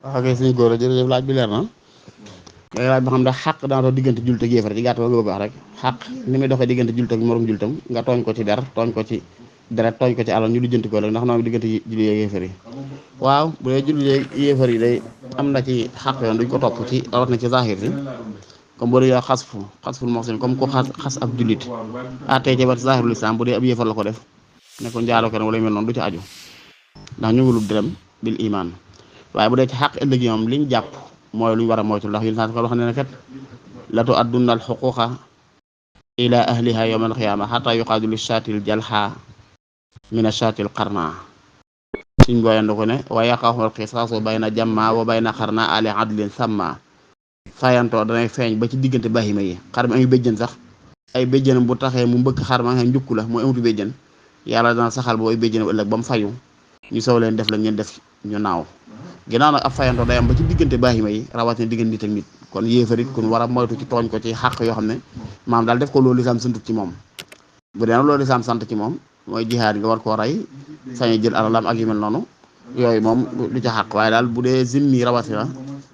waaw kay suñu góor a jërëjëf laaj bi leer na ngay laaj ba xam ndax xàq dana dox diggante jullit ak yéefar ci gàttal nga bëgg wax rek xàq ni muy doxee diggante jullit ak morom jullitam nga tooñ ko ci der tooñ ko ci deret tooñ ko ci alal ñu lijjanti ko rek ndax noonu diggante jullit ak yéefar yi waaw bu dee jullit ak yéefar yi day am na ci xàq yoon duñ ko topp ci rawat na ci zahir si comme bu dee xasful moxsin comme ku xas ab jullit attee ci bat zahirul islam bu dee ab yéefar la ko def ne ko njaalo ko wala mel noonu du ci aju ndax ñu ngi lu dem bil iman waaye bu dee ci xàq ëllëg yi moom liñ jàpp mooy lu ñu war a moytu ndax yéen saa ko wax ne kat la tu addunna al xuquqa ila ahliha yawma al qiyaama xata yuqaadu li shaatil jalha min a shaatil qarna suñ booyandi ko ne wa yaqaxul qisaasu bayna jamma wa bayna qarna ali adlin samma fayantoo danay feeñ ba ci diggante bahima yi xar mi amu béjjën sax ay béjjënam bu taxee mu mbëkk xar ma nga njukku la mooy amatu béjjën yàlla dana saxal boo ay béjjënam ëllëg ba mu fayu ñu sow leen def la ngeen def ñu naaw ginnaaw nag ab fayantoo day am ba ci diggante baahima yi rawatina diggante nit ak nit kon yéefarit kon war a moytu ci tooñ ko ci xàq yoo xam ne maam daal def ko loolu lislaam santut ci moom bu dee nag loolu lislaam sant ci moom mooy jihaad nga war koo rey sañ jël alalam ak yu mel noonu yooyu moom du ca xàq waaye daal bu dee zimmi rawatina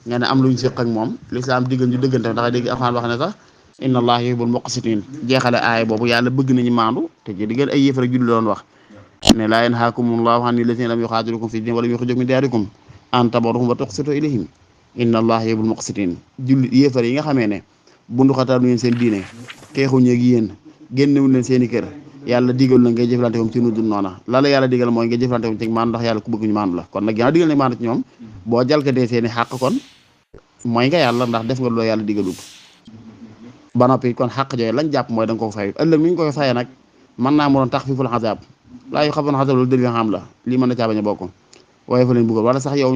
nga ne am luñ séq ak moom lislaam diggal ñu dëggante ndax dégg alxuraan wax ne sax inna allaha yuhibbul muqsitin jeexale aaya boobu yàlla bëgg nañu maandu te ci diggal ay yéefar ak julli doon wax ne laa yanhaakumullahu ani llaziina lam yuqaatilukum fi diin wa lam yuxrijukum min diyaarikum an tabarruhum wa tuqsitu ilayhim inna allaha yuhibbul muqsitin julli yéefar yi nga xamee ne bunduxataalu leen seen diine xeexuñu ak yéen génnewuñ leen seen i kër yàlla digal na ngay jëflante moom ci nu dul noona la la yàlla digal mooy nga jëflante moom ci maandu ndax yàlla ku bëgg ñu maandu la kon nag ginnaaw digal ne maandu ci ñoom boo jalkatee seen i xàq kon mooy nga yàlla ndax def nga loo yàlla digalul ba noppi kon xàq jooyu lañ jàpp mooy da nga ko fay ëllëg mi ñu koy faye nag mën naa mu doon tax fiful xasaab laa yu xafoon xasaab loolu dël xam la lii mën na caa bañ a bokk waaye fa leen buggal wala sax yow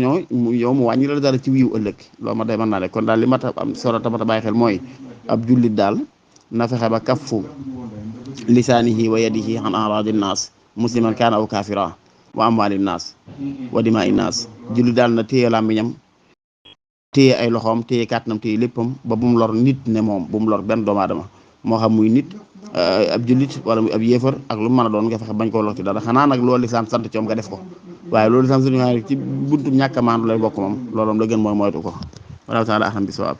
mu wàññi la dara ci wiiw ëllëg loolu ma day mën naa rek kon daal li mat a am solo tamata bàyyi xel mooy ab jullit daal na fexe ba kaffu lisaanihi wa yadihi an araadi naas musliman kaana aw kaafira wa amwaali naas wa dimaa naas jullit daal na téye làmmiñam téye ay loxoom téye kàttanam téye léppam ba bu mu lor nit ne moom bu mu lor benn doomu aadama moo xam muy nit ab jullit wala muy ab yéefar ak lu mu mën a doon nga fexe bañ koo lor ci dara xanaa nag loolu lislaam sant ci moom nga def ko waaye loolu lislaam sant ci buntu ñàkk a maandu lay bokk moom loolu moom la gën mooy moytu ko wallahu taala ahlam bi sawaab